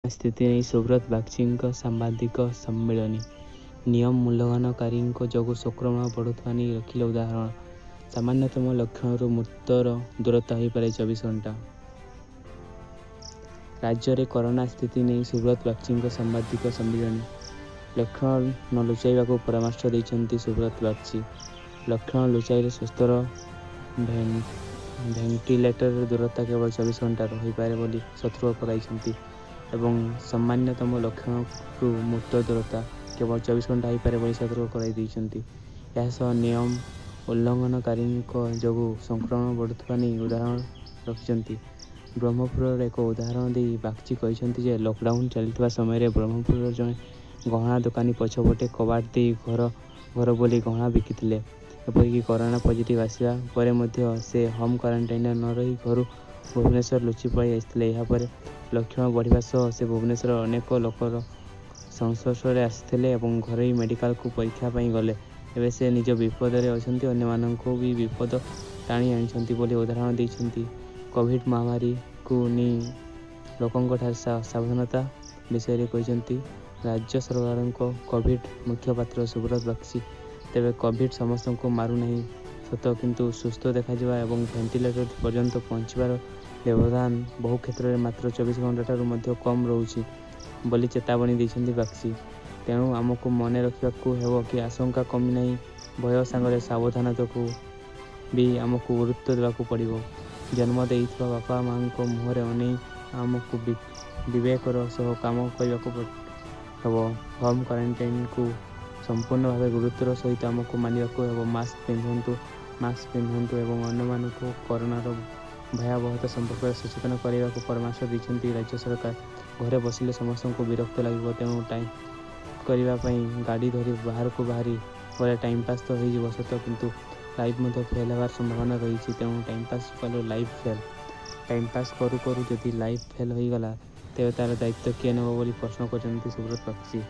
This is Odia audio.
ସ୍ଥିତି ନେଇ ସୁବ୍ରତ ବାଗ୍ଚୀଙ୍କ ସାମ୍ବାଦିକ ସମ୍ମିଳନୀ। ନିୟମ ଉଲ୍ଲଂଘନକାରୀଙ୍କ ଯୋଗୁଁ ସଂକ୍ରମଣ ବଢୁଥିବା ନେଇ ରଖିଲେ ଉଦାହରଣ। ସାମାନ୍ୟତମ ଲକ୍ଷଣରୁ ମୃତ୍ୟୁର ଦୂରତା ହୋଇପାରେ 24 ଘଣ୍ଟା। ରାଜ୍ୟରେ କରୋନା ସ୍ଥିତି ନେଇ ସୁବ୍ରତ ବାଗ୍ଚୀଙ୍କ ସାମ୍ବାଦିକ ସମ୍ମିଳନୀ। ଲକ୍ଷଣ ନ ଲୁଚାଇବାକୁ ପରାମର୍ଶ ଦେଇଛନ୍ତି ସୁବ୍ରତ ବାଗ୍ଚୀ। ଲକ୍ଷଣ ଲୁଚାଇଲେ ସୁସ୍ଥର ଭେଣ୍ଟିଲେଟର ଦୂରତା କେବଳ 24 ଘଣ୍ଟାର ହୋଇପାରେ ବୋଲି ସତର୍କ କରାଇଛନ୍ତି। ଏବଂ ସାମାନ୍ୟତମ ଲକ୍ଷଣରୁ ମୃତ୍ୟୁର ଦୂରତା କେବଳ 24 ଘଣ୍ଟା ହୋଇପାରେ ବୋଲି ସତର୍କ କରାଇ ଦେଇଛନ୍ତି। ଏହାସହ ନିୟମ ଉଲ୍ଲଂଘନକାରୀଙ୍କ ଯୋଗୁଁ ସଂକ୍ରମଣ ବଢୁଥିବା ନେଇ ଉଦାହରଣ ରଖିଛନ୍ତି। ବ୍ରହ୍ମପୁରର ଏକ ଉଦାହରଣ ଦେଇ ବାଗ୍ଚୀ କହିଛନ୍ତି ଯେ, ଲକଡାଉନ ଚାଲିଥିବା ସମୟରେ ବ୍ରହ୍ମପୁରର ଜଣେ ଗହଣା ଦୋକାନୀ ପଛପଟେ କବାଟ ଦେଇ ଘର ଘର ବୁଲି ଗହଣା ବିକିଥିଲେ। ଏପରିକି କରୋନା ପଜିଟିଭ ଆସିବା ପରେ ମଧ୍ୟ ସେ ହୋମ କ୍ୱାରେଣ୍ଟାଇନରେ ନ ରହି ଘରୁ ଭୁବନେଶ୍ୱର ଲୁଚି ପଳାଇ ଆସିଥିଲେ। ଏହାପରେ ଲକ୍ଷଣ ବଢିବା ସହ ସେ ଭୁବନେଶ୍ୱରରେ ଅନେକ ଲୋକଙ୍କ ସଂସ୍ପର୍ଶରେ ଆସିଥିଲେ ଏବଂ ଘରୋଇ ମେଡିକାଲକୁ ପରୀକ୍ଷା ପାଇଁ ଗଲେ। ଏବେ ସେ ନିଜେ ବିପଦରେ ଅଛନ୍ତି, ଅନ୍ୟମାନଙ୍କୁ ବି ବିପଦ ଟାଣି ଆଣିଛନ୍ତି ବୋଲି ଉଦାହରଣ ଦେଇଛନ୍ତି। କୋଭିଡ ମହାମାରୀକୁ ନେଇ ଲୋକଙ୍କଠାରେ ସାବଧାନତା ବିଷୟରେ କହିଛନ୍ତି ରାଜ୍ୟ ସରକାରଙ୍କ କୋଭିଡ ମୁଖପାତ୍ର ସୁବ୍ରତ ବାଗ୍ଚୀ। ତେବେ କୋଭିଡ ସମସ୍ତଙ୍କୁ ମାରୁନାହିଁ ସତ, କିନ୍ତୁ ସୁସ୍ଥ ଦେଖାଯିବା ଏବଂ ଭେଣ୍ଟିଲେଟର ପର୍ଯ୍ୟନ୍ତ ପହଞ୍ଚିବାର ବ୍ୟବଧାନ ବହୁ କ୍ଷେତ୍ରରେ ମାତ୍ର 24 ଘଣ୍ଟାଠାରୁ ମଧ୍ୟ କମ ରହୁଛି ବୋଲି ଚେତାବନୀ ଦେଇଛନ୍ତି ବାଗ୍ଚୀ। ତେଣୁ ଆମକୁ ମନେ ରଖିବାକୁ ହେବ କି ଆଶଙ୍କା କମିନାହିଁ, ଭୟ ସାଙ୍ଗରେ ସାବଧାନତାକୁ ବି ଆମକୁ ଗୁରୁତ୍ୱ ଦେବାକୁ ପଡ଼ିବ। ଜନ୍ମ ଦେଇଥିବା ବାପା ମାଆଙ୍କ ମୁହଁରେ ଅନେଇ ଆମକୁ ବିବେକର ସହ କାମ କରିବାକୁ ହେବ। ହୋମ କ୍ୱାରେଣ୍ଟାଇନକୁ ସମ୍ପୂର୍ଣ୍ଣ ଭାବେ ଗୁରୁତ୍ୱର ସହିତ ଆମକୁ ମାନିବାକୁ ହେବ। ମାସ୍କ ପିନ୍ଧନ୍ତୁ, ମାସ୍କ ପିନ୍ଧନ୍ତୁ ଏବଂ ଅନ୍ୟମାନଙ୍କୁ କରୋନାର ଭୟାବହତା ସମ୍ପର୍କରେ ସଚେତନ କରାଇବାକୁ ପରାମର୍ଶ ଦେଇଛନ୍ତି ରାଜ୍ୟ ସରକାର। ଘରେ ବସିଲେ ସମସ୍ତଙ୍କୁ ବିରକ୍ତ ଲାଗିବ, ତେଣୁ ଟାଇମ କରିବା ପାଇଁ ଗାଡି ଧରି ବାହାରକୁ ବାହାରି ଗଲେ ଟାଇମପାସ ତ ହୋଇଯିବ ସତ, କିନ୍ତୁ ଲାଇଫ ମଧ୍ୟ ଫେଲ ହେବାର ସମ୍ଭାବନା ରହିଛି। ତେଣୁ Timepass equal to life fail. Timepass କରୁ କରୁ ଯଦି ଲାଇଫ ଫେଲ ହୋଇଗଲା, ତେବେ ତାର ଦାୟିତ୍ୱ କିଏ ନେବ ବୋଲି ପ୍ରଶ୍ନ କରିଛନ୍ତି ସୁବ୍ରତ ବାଗ୍ଚୀ।